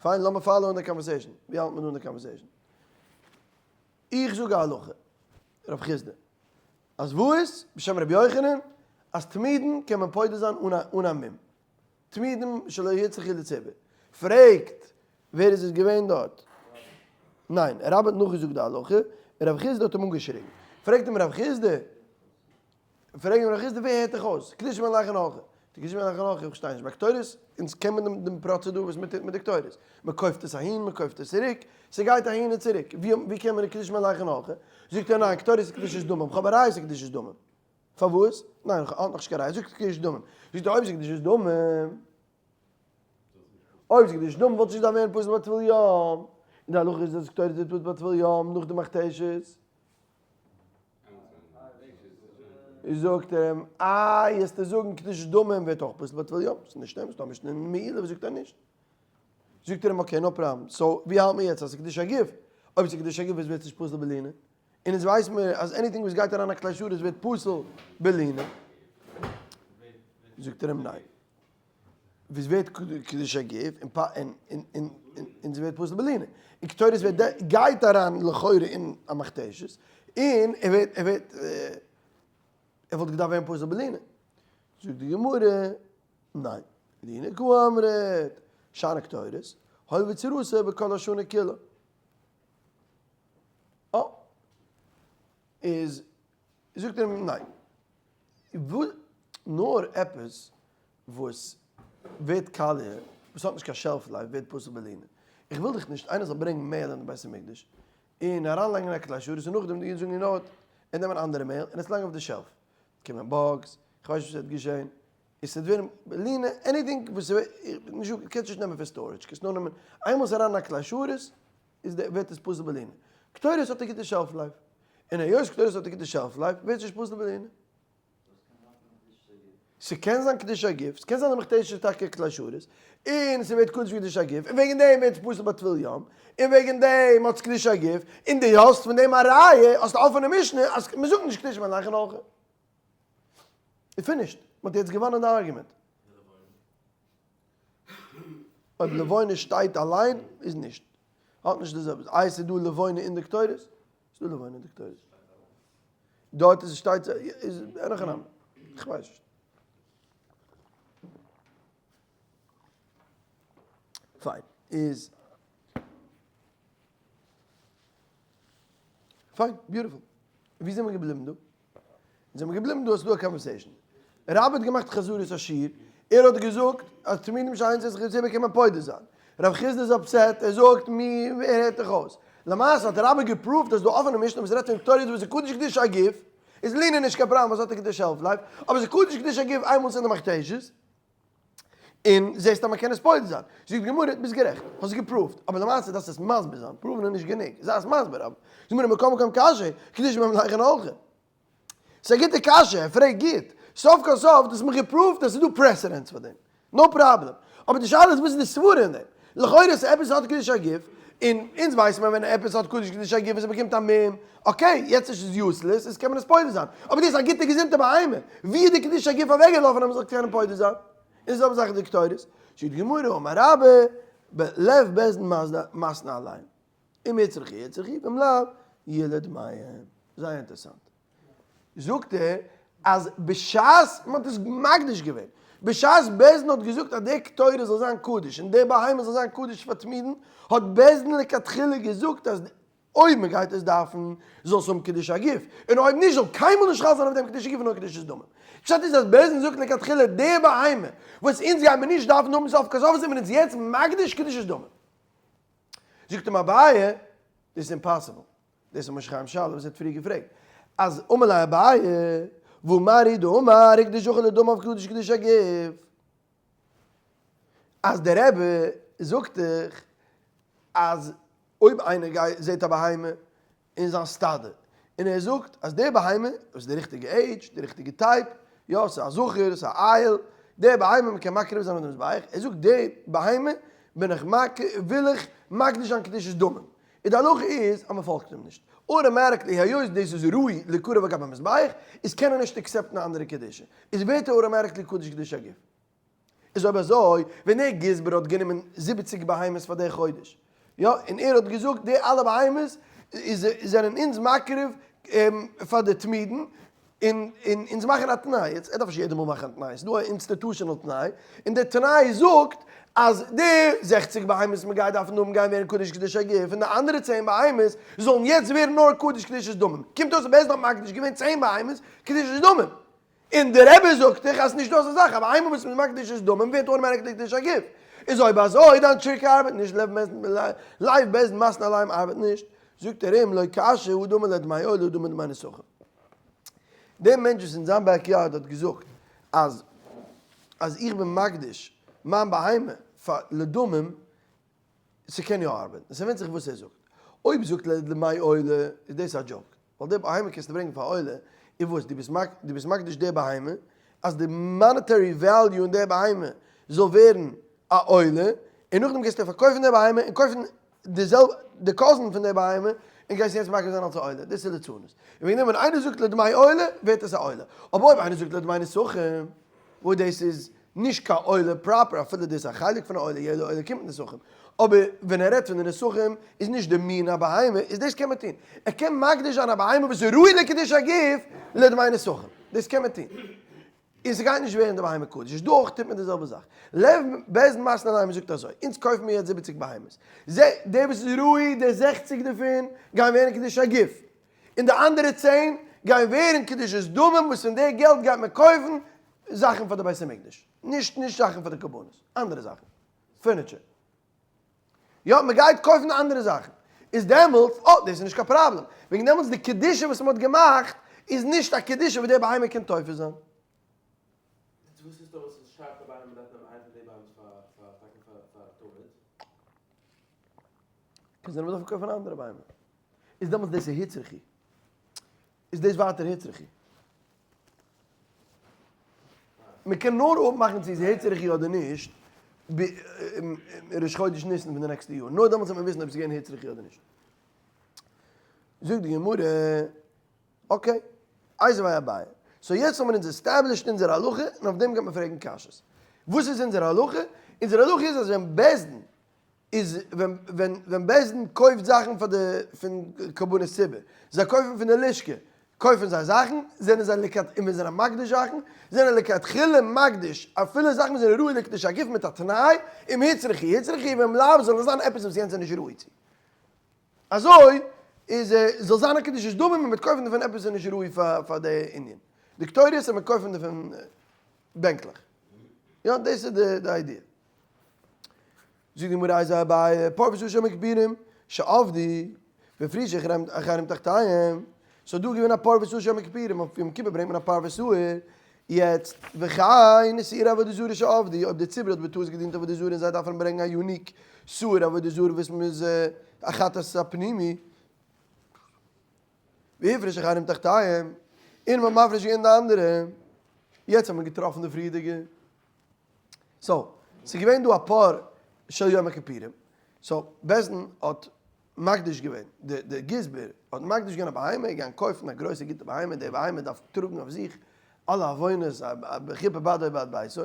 פיין לאמיר follow ען די conversation, ווי האלט מען דא אין די conversation? איך זאג א הלכה. רב חסדא אז וואס? בשם רבי יוחנן אז תמידין קען מען פודה זיין אן א מום, תמידים שלא הוצרכו לציבור. פרעגט ווער איז עס געווען דארט? ניין, רבה האט נאכגעזאגט די הלכה, און רב חסדא האט אים אנגעשריגן. פרעגט אים רב חסדא, פרעגט אים רב חסדא ווער הערט דיך אויס? קדושה בין לחן הלכה. די קדושה בין לחן הלכה, איך פארשטיי נישט, ביי קטורת, אונז קען מען דעם פראצעדור וואס מען טוט מיט די קטורת, מען קויפט עס אהין, מען קויפט עס צוריק, ס'גייט אהין און צוריק, ווי קען מען די קדושה בין לחן הלכה? זאגט ער ניין, קטורת איז קדושת דמים, כ'האב א ראיה ס'איז קדושת דמים. פארוואס? ניין, איך האב נאכנישט קיין ראיה, זאגט קדושת דמים. זאגט ער אויב ס'איז קדושת דמים, אויב ס'איז קדושת דמים וואלט נישט געדארפט ווערן פסול ביי טבול יום. און די הלכה איז אז קטורת ווערט פסול ביי טבול יום נאך די מכתשת. זאגט ער אים, איי וועסטו זאגן קדושת דמים ווערט אויך פסול ביי טבול יום? ס'איז נישט אמת, ס'דא א משנה אין מעילה וואס זאגט אז נישט. זאגט ער אים okay no problem, so ווי האלט מען יעצט אז ס'איז קדושת הגוף? אויב ס'איז קדושת הגוף וואס ווערט נישט פסול בלינה? און אונז ווייס מיר אז anything וואס גייט אריין א כלי שרת ווערט פסול בלינה. זאגט ער אים ניין. וואס ווערט קדוש הגוף און ס'ווערט פסול בלינה. און קטורת ווערט גייט אריין לכאורה אין א מכתשת און ער ווערט ער ווערט ער וואלט געדארפט ווערן פסול בלינה. זאגט די גמרא ניין. לינה קאמרת שאני קטורת הואיל וצורתה בכל השנה כולה. אה. איז זאגט ער אים ניין. נאר עפעס וואס ווערט קאליע, וואס האט נישט קיין shelf life ווערט פסול בלינה. איך וויל דיך נישט איינער זאל ברענגן מעהל אין די בית המקדש און אריינלייגן אין א כלי שרת און נאכדעם די אידן זאגן you know what און נעמען אנדערע מעהל און עס לייגן אויף די shelf. קומען bugs, איך ווייס נישט וואס וועט געשעהן. און ס'וועט ווערן בלינה, anything וואס ס'ווערט, נישט דא, קענסט נישט נעמען פון storage, קענסט נאר נעמען איינמאל ס'איז אריין אין א כלי שרת איז די ווערט עס פסול בלינה. קטורת האט א גוטע shelf life, און היות קטורת האט א גוטע shelf life ווערט עס נישט פסול בלינה. ס'קען זיין קדוש הגוף, ס'קען זיין די מכתשת איז טאקע כלי שרת, און ס'ווערט קדוש ווי קדוש הגוף, און וועגן דעם ווערט עס פסול ביי טבול יום, און וועגן דעם האט עס קדוש הגוף, און דו האסט פון דעם א ראיה, האסט א אפענע משנה אז מ'זאגט נישט קדוש בין לחן אויך. איז finished, מ'האט יעצט געוואנען די argument. אויב לבונה שטייט אליין איז נישט. האט נישט די זעלבע. איי ס'איז דא לבונה אין די קטורת? ס'איז דא לבונה אין די קטורת. דארט איז שטייט איז אין הכי נמי. איך ווייס נישט. פיין. איז פיין, beautiful. ווי זענען מיר געבליבן דא? אונז זעמיר געבליבן דא, עס איז דא א conversation. רבה האט געמאכט חזרת השיר, ער האט געזאגט אז תמידים שאין צריכים לציבור קען מען פודה זיין. רב חסדא איז upset, ער זאגט מיר ווער הערט דיך אויס. למעשה האט רבה געפראווט אז דא אפענע משנה וואס רעדט פון קטורת וואס איז קדוש קדוש הגוף, איז לינה נישט קיין פראבלעם וואס האט א גוטע shelf life, אבער עס איז קדוש קדוש הגוף איינמאל ס'איז אין די מכתשת, און זעסט אז מ'קען עס פודה זיין. זאגט די גמרא, ביסט גערעכט, האסט געפראווט, אבער למעשה דארפסטו עס מסביר זיין, פראוון איז נישט גענוג, זיי עס מסביר אבער. זאגט די גמרא, מכל מקום קשיא, קדוש ביים לייכן הולכה. ס'איז א גוטע קשיא, ער פרעגט גוט. סוף כל סוף, דו האסט מיך געפראווט אז ס'איז דא precedents פאר דעם. no problem. אבער די שאלה איז וואס איז די סברה אין דעם? לכאורה איז עפעס האט קדוש הגוף, און אונז ווייסן מיר ווען עפעס האט קדוש קדוש הגוף און ס'באקומט א מום, okay, יעצט איז עס useless, איז קען מען עס פודה זיין. אבער דאס איז א גוטע געזונטע בהמה, ווי איז די קדוש הגוף אוועקגעלאפן אז מ'זאל קענען פודה זיין? און די זעלבע זאך איז די קטורת. זאגט די גמרא, אמר רבה, בלב בית דין מתנה עליהם, אם הוצרכו הוצרכו, ואם לאו, יעלו דמיהם. זייער אינטערעסאנט. זאגט ער אז בשעת מען האט עס מקדיש געווען, בשעת בית דין האט געזאגט אז די קטורת זאל זיין קדוש און די בהמה זאל זיין קדוש פאר תמידין, האט בית דין לכתחילה געזאגט אז אויב מען גייט עס דארפן זאל עס האבן קדוש הגוף, און אויב נישט זאל קיינמאל נישט חל זיין אויף דעם קדוש הגוף נאר קדושת דמים. פשט איז אז בית דין זאגט לכתחילה די בהמה וואס אונז גיימער נישט דארפן האבן סוף כל סוף זענען מיר אונז יעצט מקדיש קדושת דמים. זאגט אים אביי, דאס איז impossible. דאס איז משה חיים שאלה וואס ער האט פריער געפרעגט, אז אמר ליה אביי, והא מר הוא דאמר הקדש זכר לדמיו קדוש קדוש הגוף, אז דער רבי זאגט דאך אז אויב איינער גייט זעט א בהמה אין זיין סטאדע, און ער זאגט אז די בהמה איז די ריכטיגע עידזש, די ריכטיגע type, יא ס'איז א זכר, ס'איז א איל, די בהמה מ'קען מקריב זיין אויף די מזבח, ער זאגט די בהמה בין איך מקריב, וויל איך מקדיש זיין קדושת דמים, און די הלכה איז אז מען פאלגט אים נישט. automatically היות דאס איז ראוי לקרב על גבי המזבח, איז קען ער נישט עקסעפטן א אנדערע קדושה. איז ווערט ער automatically קדוש קדוש הגוף. איז אויב אזוי, ווען דער גזבר האט גענומען זיבעציג בהמות פאר די חודש, יא, און ער האט געזאגט די אלע בהמות איז זענען אונז מקריב. פאר די תמידין, און אונז מאכן א תנאי, יעצט ער דארף נישט יעדע מאל מאכן א תנאי, ס'איז דא א institutional תנאי, און די תנאי זאגט אז די 60 בהמות וואס מ'גייט דארפן האבן גייען ווערן קדוש קדושת הגוף, און די אנדערע 10 בהמות זאלן יעצט ווערן נאר קדוש קדושת דמים. קומט אויס אז בית דין האט מקדיש געווען 10 בהמות קדושת דמים. און דער רבי זאגט דיך אז ס'נישט דא אזא זאך, א בהמה וואס מ'איז מקדיש איז דמים ווערט automatically קדושת הגוף. איז אויב אזוי דיין trick ארבעט נישט, לב בית דין מתנה עליהם ארבעט נישט. זאגט ער אים לא קשיא הא דאמר לדמי עולה הא דאמר לדמי נסכים. דער מענטש וואס אין זיין backyard האט געזאגט אז אז איך בין מקדיש מיין בהמה פאר לדמים, ס'קען יא ארבעטן, ס'ווענדט זיך וואס ער זאגט. אויב זאגט לדמי עולה איז דאס א joke, ווייל די בהמה קענסטו ברענגען פאר עולה, איז וואס? דו ביסט מקדיש די בהמה אז די monetary value אין די בהמה זאל ווערן א עולה, און נאכדעם גייסטו פארקויפן די בהמה און קויפן די זעלבע די cousin פון די בהמה און גייסט יעצט מקריב זיין אלס א עולה, דאס איז ליצנות. און וועגן דעם ווען איינער זאגט לדמי עולה ווערט עס א עולה, אבער אויב איינער זאגט לדמי נסכים וואס דאס איז נישט קיין עולה proper אפילו דאס איז א חלק פון א עולה, יעדע עולה קומט מיט נסכים, אבער ווען ער רעדט פון די נסכים איז נישט די מין הבהמה, איז דאס קען מען טון, ער קען מקדיש זיין א בהמה וואס איז ראוי לקדושת הגוף לדמי נסכים, דאס קען מען טון. און ס'גייט נישט ווערן די בהמה קדוש, דא אויך טוט מען די זעלבע זאך, לב בית דין מתנה עליהם זאגט אזוי, אונז קויפן מיר יעצט 70 בהמות, דער וואס איז ראוי די 60 דערפון גייען ווערן קדושת הגוף, און די אנדערע 10 גייען ווערן קדושת דמים וואס פון די געלט גייט מען קויפן זאכן פאר די בית המקדש, נישט נישט זאכן פאר די קרבנות, אנדערע זאכן, furniture. יא, מען גייט קויפן אנדערע זאכן. איז דעמאלטס, אה, דאס איז נישט קיין פראבלעם. וועגן דעמאלטס די קדושה וואס מען האט געמאכט איז נישט א קדושה וואס די בהמה קען תופס זיין. וואס איז דא וואס איז שארף א בהמה מען דארף נעמען איינס פון די בהמות פאר פאר טאקע פאר פאר תמיד? קען זיין מען דארף קויפן אן אנדערע בהמה. איז דעמאלטס דאס איז הוצרכי. איז דאס ווייטער הוצרכי. מען קען נאר אפמאכן צו איז הוצרכי אדער נישט ראש חודש ניסן פון די נעקסטע יאר, נאר דעמאלטס וועט מען וויסן אויב עס איז געווען הוצרכי אדער נישט. זאגט די גמרא, okay, איתיביה אביי. so יעצט האבן מיר אונז established אונזער הלכה, און אויף דעם גייט מען פרעגן קשיות. וואס איז אונזער הלכה? אונזער הלכה איז אז ווען בית דין איז ווען ווען ווען בית דין קויפט זאכן פאר די פון קרבנות ציבור, זיי קויפן פון די לשכה, קויפן זיי זאכן, זענען זיי לכת און ווען זיי זענען מקדיש זאכן, זענען לכתחילה מקדיש אפילו זאכן וואס זענען ראוי לקדושת הגוף מיט א תנאי, אם הוצרכו הוצרכו ואם לאו זאל עס זיין עפעס וואס יענץ איז נישט ראוי צו. אזוי איז זאל זיין א קדושת דמים און מ'וועט קויפן דערפון עפעס וואס איז נישט ראוי פאר פאר די ענין. די קטורת אז מ'וועט קויפן דערפון בענקלעך. יא דאס איז די די idea. זאגט די גמרא איתיביה אביי פר ושעיר של יום הכיפורים שאבדו והפרישו אחרים תחתיהם, ס'איז דא געווען א פר ושעיר של יום הכיפורים, אויף יום כיפור ברענגט מען א פר ושעיר, יעצט וכן שעיר עבודה זרה שאבדו, אויב די ציבור האט בטעות געדינט עבודה זרה און זיי דארפן ברענגען א unique שעיר עבודה זרה וואס מ'איז א חטאת הפנימי, והפרישו אחרים תחתיהם, און מ'האט מפריש געווען די אנדערע, יעצט האט מען געטראפן די פריערדיגע. so, ס'איז געווען דא א פר של יום הכיפורים, so בית דין האט מקדיש געווען, די די גזבר האט מקדיש געווען א בהמה, געגאנגען קויפן א גרויסע גוטע בהמה, די בהמה דארף טראגן אויף זיך אלע עוונות, וכיפר בעדו ובעד ביתו,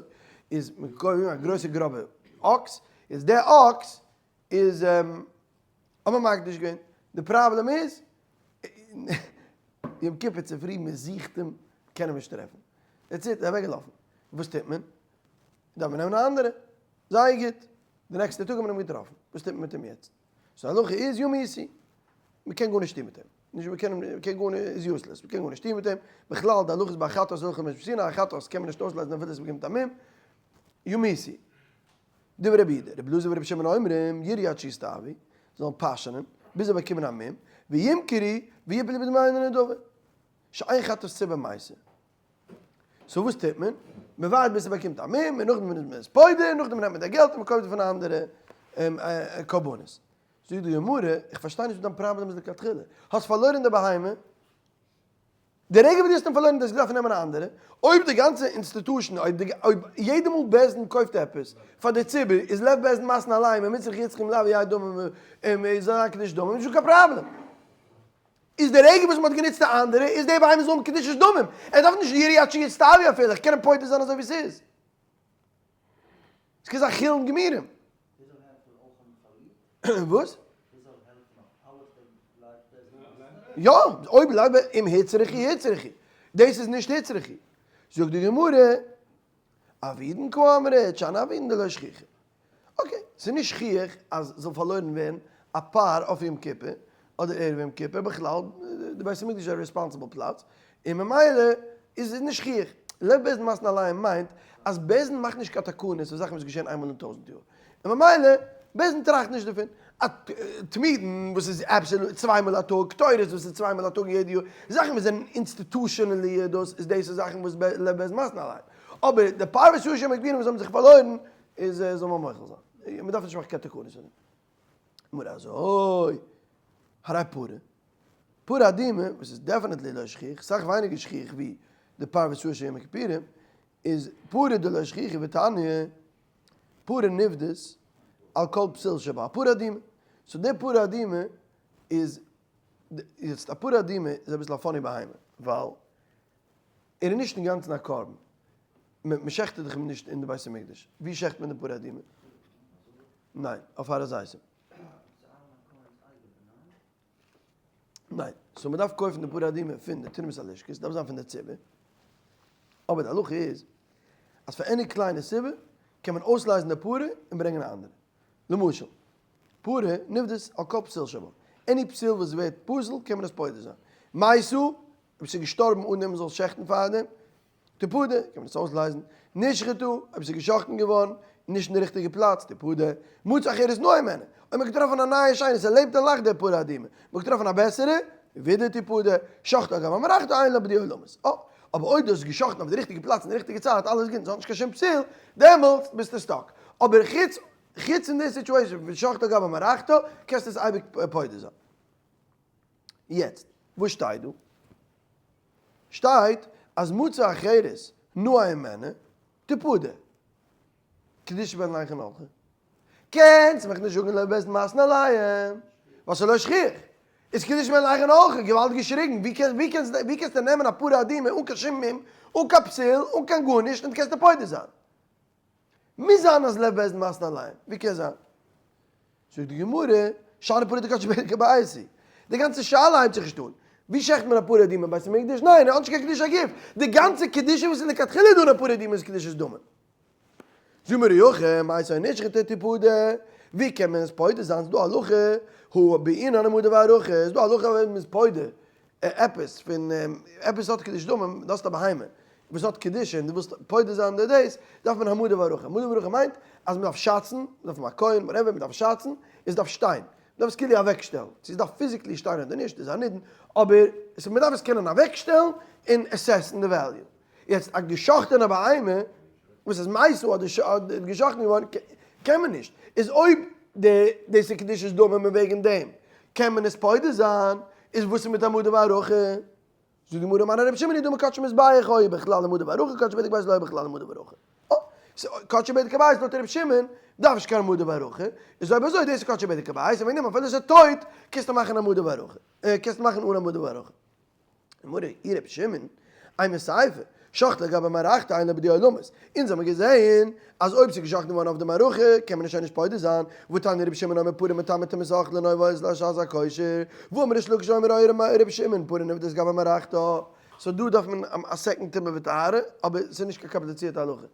איז מען געקויפט א גרויסע גראבע אקס, איז די אקס איז האט מען מקדיש געווען, די פראבלעם איז, יום כיפור צופרי מען זוכט אים, קען אים נישט טרעפן, that's it, ער איז אוועקגעלאפן, וואס טוט מען? דארף מען נעמען א אנדערע, זייער גוט, די נעקסטע טאג האט מען אים געטראפן, וואס טוט מען מיט אים יעצט? so הלכה איז יומתו, מען קען גארנישט טון מיט אים, נישט מען קען אים, מען קען גארנישט, איז useless, מען קען גארנישט טון מיט אים, בכלל די הלכה איז ביי חטאת הולכה למשה מסיני, א חטאת קען מען נישט אויסלייזן אפילו עס באקומט א מום, יומתו. דברי רבי יהודה, רבי אלעזר ורבי שמעון אומרים, ירעו עד שיסתאבו, זאלן פאשענען, ביז זיי באקומען א מום, וימכרו, ויפלו בדמי נדבה. שאין חטאת ציבור מתה. so וואס טוט מען? מען ווארט ביז ס'באקומט א מום, און נאכדעם איז מען עס פודה, און נאכדעם נעמט מען די געלט און מען קויפט דערפון אנדערע קרבנות. זאגט די גמרא, איך פארשטיי נישט וואס דיין פראבלעם איז לכתחילה. האסט פארלוירן די בהמה, די רגע וואס דו האסט אים פארלוירן דו האסט געדארפט נעמען א אנדערע, אויב די גאנצע institution, אויב די, אויב יעדע מאל בית דין קויפט עפעס פאר די ציבור איז לב בית דין מתנה עליהם אם הוצרכו הוצרכו אם לאו יהא דמים און איז זיין קדושת דמים, נישטא קיין פראבלעם. איז די רגע וואס מען האט גענוצט די אנדערע איז די בהמה זאל האבן קדושת דמים, ער דארף נישט ירעו עד שיסתאבו אפילו, איך קען אים פודה זיין אזוי ווי ס'איז. ס'קען זיין חולין גמורים. וואס? יא, אויב לב אם הוצרכו הוצרכו, דאס איז נישט הוצרכו. זאגט די גמרא, אבידן קאמרת, שאני אבידן דלא שכיחא. okay, ס'איז נישט שכיח אז זאל פארלוירן ווערן א פר אויף יום כיפור, אדער ערב יום כיפור, בכלל די בית המקדש איז א responsible פלאץ, און ממילא איז עס נישט שכיח. לב בית דין מתנה עליהם מיינט אז בית דין מאכט נישט קיין תקנות פאר זאכן וואס געשען איינמאל אין טויזנט יאר, און ממילא בית דין טראכט נישט דערפון. א תמידין וואס איז absolute צוויי מאל א טאג, קטורת וואס איז צוויי מאל א טאג יעדע יאר, זאכן וואס זענען institutionally דאס איז דאס איז זאכן וואס לב בית דין מתנה עליהם. אבער די פר ושעיר של יום הכיפורים וואס האבן זיך פארלוירן איז זאל מען מוחל זיין. מען דארף נישט מאכן קיין תקנות פאר דעם. גמרא אזוי, הרי פרה, פרה אדומה וואס איז definitely לא שכיח, סאך ווייניגער שכיח ווי די פר ושעיר של יום הכיפורים, איז פרה דלא שכיחא ותניא, פרה נפדית על כל פסול שבה, פרה אדומה. so די פרה אדומה איז, יעצט א פרה אדומה איז אביסל א funny בהמה, ווייל ער איז נישט אינגאנצן א קרבן, מען שעכט דאך אים נישט אין די בית המקדש, ווי שעכט מען די פרה אדומה? ניין, אויף הר הזיתים. ניין, so מען דארף קויפן די פרה אדומה פון די תרומת הלשכה, ס'דארף זיין פון די ציבור, אבער די הלכה איז אז פאר any קליינע סיבה קען מען אויסלייזן די פרה און ברענגען א אנדערע. למשל, פרה נפדית על כל פסול שבה, any פסול וואס ווערט פסול קען מען עס פודה זיין. מתה, אויב ס'איז געשטארבן אן דעם מ'זאל שעכטן פארדעם, תפדה, קען מען עס אויסלייזן. נשחטה, אויב ס'איז געשאכטן געווארן, נישט אין די ריכטיגע פלאץ, תפדה. מצא אחרת נאה הימנה, אויב מ'האט געטראפן א נייע שיינע, ס'לעבט און לאכט דער פרה אדומה, מ'האט געטראפן א בעסערע, ווידער תפדה. שחטה על גבי המערכתא אין לה פדיה עולמית. אה, אבער אויב דו האסט געשאכטן אויף די ריכטיגע פלאץ אין די ריכטיגע צייט, אלעס גוט, ס'האט נישט קיין שום פסול, דעמאלטס ביסטו stuck. אבער חוץ חוץ אין די situation פון שחטה על גבי המערכתא, קענסטו עס אייביג פודה זיין. יעצט, וואס שטייט דא? שטייט אז מצא אחרת נאה הימנה תפדה. קדושה בן להיכן הלכה? קענסט מיך נישט זאגן לב בית דין מתנה עליהם, ווייל ס'איז לא שכיח. איז קדושה בן להיכן הלכה? געוואלד געשריגן, ווי ווי קענסטו נעמען א פרה אדומה אן קיין שום מום, אן קיין פסול, אן קיין גארנישט און קענסטו פודה זיין? מוז זיין אז לב בית דין מתנה עליהם, ווי קען זיין? זאגט די גמרא, שאני פרה דקדשי בדק הבית היא. די גאנצע שאלה הייבט זיך נישט אן, ווי שעכט מען א פרה אדומה אין בית המקדש? ניין, ער האט נישט קיין קדושת הגוף, די גאנצע קדושה וואס איז לכתחילה דא אין א פרה אדומה איז קדושת דמים. זאג מיר יוחאי, מתה או נשחטה תפדה, ווי קען מען עס פודה זיין? ס'איז דא הלכה, הא בעינן העמדה והערכה, ס'איז דא הלכה ווען מ'איז פודה עפעס פון עפעס האט קדושת דמים, דו האסט א בהמה וואס האט קדושה און דו ווילסט פודה זיין די דאס, דארף מען העמדה והערכה, העמדה והערכה מיינט אז מ'דארף שאצן, מ'דארף האבן א כהן, whatever, מ'דארף שאצן, און ס'דארף שטיין, מ'דארף עס כאילו אוועקשטעלן, צו ס'דארף physically שטיין אדער נישט איז א נידון, אבער מ'דארף עס קענען אוועקשטעלן און assess ן די value. יעצט א געשאכטענע בהמה וואס איז מתה אדער געשאכטן געווארן קען מען נישט, איז אויב די דאס איז קדושת דמים און וועגן דעם קען מען עס פודה זיין, איז וואס איז מיט העמדה והערכה? זאגט די גמרא מני רבי שמעון היא דאמר קדשי מזבח היו בכלל העמדה והערכה קדשי בדק בית לא היו בכלל העמדה והערכה. אה, קדשי בדק הבית לויט רבי שמעון דארף נישט קיין העמדה והערכה, איז אויב אזוי דאס איז קדשי בדק הבית און וועגן דעם אפילו עס איז טויט קענסטו מאכן העמדה והערכה, קענסטו מאכן אן העמדה והערכה. גמרא, אי רבי שמעון, אימא סיפא, שחטה על גבי מערכתא אין לה פדיה עולמית. אונז האבן געזעהן אז אויב ס'איז געשאכטן געווארן אויף די מערכה קען מען עס שוין נישט פודה זיין, והתניא רבי שמעון אומר פרה מטמאה טומאת אוכלין או לשעת הכושר, ואמר ריש לקיש אומר רבי שמעון פרה נפדית גבי מערכתא. so דא דארף מען א second טומאה וטהרה, אבער ס'איז נישט קיין קאמפליצירטע הלכה.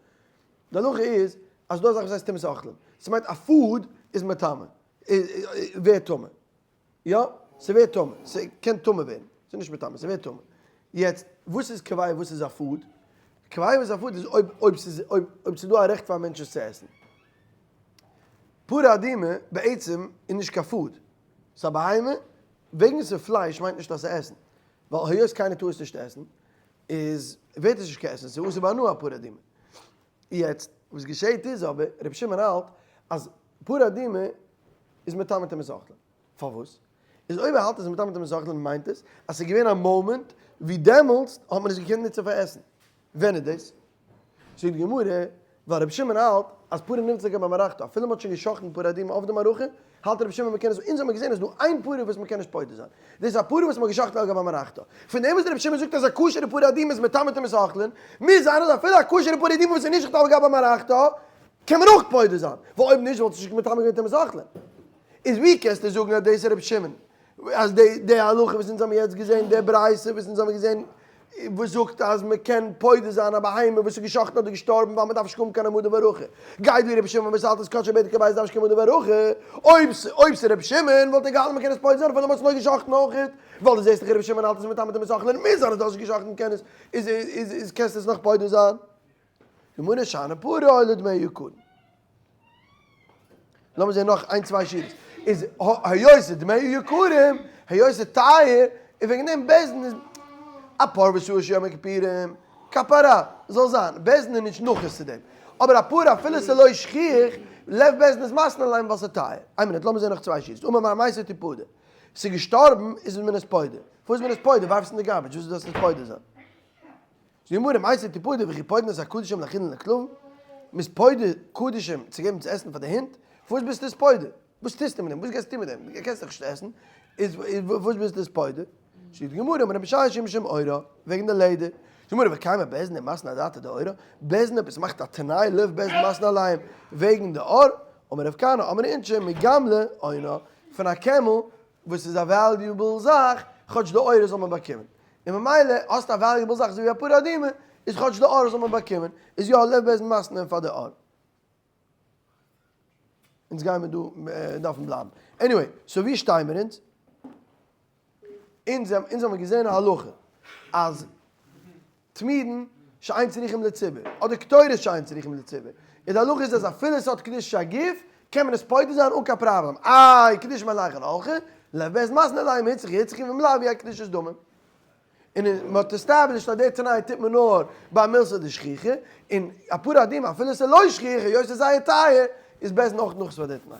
די הלכה איז אז ס'דא א זאך וואס הייסט טומאת אוכלין, ס'מיינט א food איז מטמא, ווערט טמא. יא, ס'ווערט טמא, ס'קען טמא ווערן, ס'איז נישט מטמא, ס'ווערט טמא. יעצט, וואס איז קובע וואס איז א food? קובע וואס איז א food איז אויב אויב ס'איז אויב אויב ס'איז דא א רעכט פאר א מענטש עס צו עסן. פרה אדומה בעצם איז נישט קיין food, ס'איז א בהמה, וועגן ס'איז פלייש מיינט נישט אז ס'איז עסן, ווייל היות קיינער טאר עס נישט עסן, איז ווערט עס נישט קיין עסן, ס'איז אסור בהנאה א פרה אדומה. יעצט, וואס געשעהט איז אבער, רבי שמעון האלט אז פרה אדומה איז מטמא טומאת אוכלין. פארוואס? איז אויב ער האלט אז איז מטמא טומאת אוכלין מיינט עס אז ס'איז געווען א מאמענט ווי דעמאלטס האט מען עס געקענט נוצן פאר עסן. ווען איז דאס? זאגט די גמרא, ווייל רבי שמעון האלט אז פרה נפדית על גבי מערכתא, אפילו מ'האט שוין גע'שחט'ן פרה אדומה אויף די מערכה, האלט רבי שמעון מ'קען עס, אונז האמיר געזען אז דא איין פרה וואס מ'קען נישט פודה זיין, דאס איז א פרה וואס מ'האט גע'שחט'ן על גבי מערכתא. פון דעם וואס רבי שמעון זאגט אז א כשר'ע פרה אדומה איז מטמא טומאת אוכלין, מוז זיין אז אפילו א כשר'ע פרה אדומה וואס איז נשחט על גבי מערכתא, קען מען אויך פודה זיין, ווייל אויב נישט וואלט עס נישט מטמא געווען טומאת אוכלין. איז ווי קענסטו זאגן אז דאס איז רבי שמעון? אז די די הלכה וואס אונז האבן יעצט געזען, די ברייתא וואס אונז האבן געזען, וואס זאגט אז מען קען פודה זיין א בהמה וואס איז געשאכטן אדער געשטארבן ווייל מען דארף נישט האבן קיין העמדה והערכה. גייט ווי רבי שמעון וואס האלט אז קדשי בדק הבית דארף נישט קיין העמדה והערכה. אויב אויב ס'איז רבי שמעון וואלט ער געהאלטן מען קען עס פודה זיין אפילו מען האט עס נאר געשאכטן אויכעט. ווייל דו זעסט דאך רבי שמעון האלט אז מטמא טומאת אוכלין מוז זיין אז דו האסט עס געשאכטן קען עס איז איז איז קענסטו עס נאך פודה זיין. גמרא שאני פרה עולה דמיה יקרין. לאמיר זעהן נאך איין צוויי שורות. איז היות דמיה יקרים, היות ס'איז טייער, און וועגן דעם בית דין איז א פר ושעיר של יום הכיפורים, כפרה, זאל זיין, בית דין איז נישט נחוץ צו דעם. אבער א פרה אפילו ס'איז לא שכיח, לב בית דין איז מתנה עליהם ווייל ס'איז טייער. איין מינוט, לאמיר זעהן נאך צוויי שורות. אמר מר מתה תפדה. ס'איז געשטארבן, איז מען עס פודה. פארוואס איז מען עס פודה? ווארף עס אין די garbage, וואס איז דאס עס פודה זיין? די גמרא מתה תפדה וכי פודין את הקדשים להאכילן לכלבים, מ'איז פודה קדשים צו געבן צו עסן פאר די הינט, פארוואס ביסטו עס פודה? וואס טוסטו מיט דעם? וואס גייסטו מיט דעם? דו קענסט דאך נישט עסן, איז וואס ביסטו עס פודה? זאגט די גמרא אמר רבי ישעי' משום עורה, וועגן די לעדער. זאגט די גמרא וקיימא בית דין דמתני אדעתא דעורה, בית דין עפעס מאכט א תנאי לב בית דין מתנה עליהם וועגן די עור, אמר רב כהנא אמרי אינשי מגמלא אונא, פון א קעמל וואס איז א valuable זאך, כאטש די עור זאל מען באקומען. און ממילא האסטו א valuable זאך אזוי ווי א פרה אדומה, איז כאטש די עור זאל מען באקומען, איז יא לב בית דין מתנה פאר די עור. אונז גייען מיר דא דארפן בלייבן. Anyway, so ווי שטייען מיר אונז? אונז אונז האבן געזען א הלכה אז תמידין שאין צריכים לציבור, אדער קטורת שאין צריכים לציבור, און די הלכה איז אז אפילו עס האט קדושת הגוף, קען מען עס פודה זיין אן קיין פראבלעם, איי קדשים מהלכין הולכין, לב בית מתנה עליהם הוצרכו הוצרכו ואם לאו יהא קדושת דמים. און מען האט established אז די תנאי טוט מען נאר ביי מילתא דשכיחא, און א פרה אדומה אפילו עס איז לא שכיחא היות עס איז זייער טייער, איז בית דין אויך נחוץ פאר די תנאי.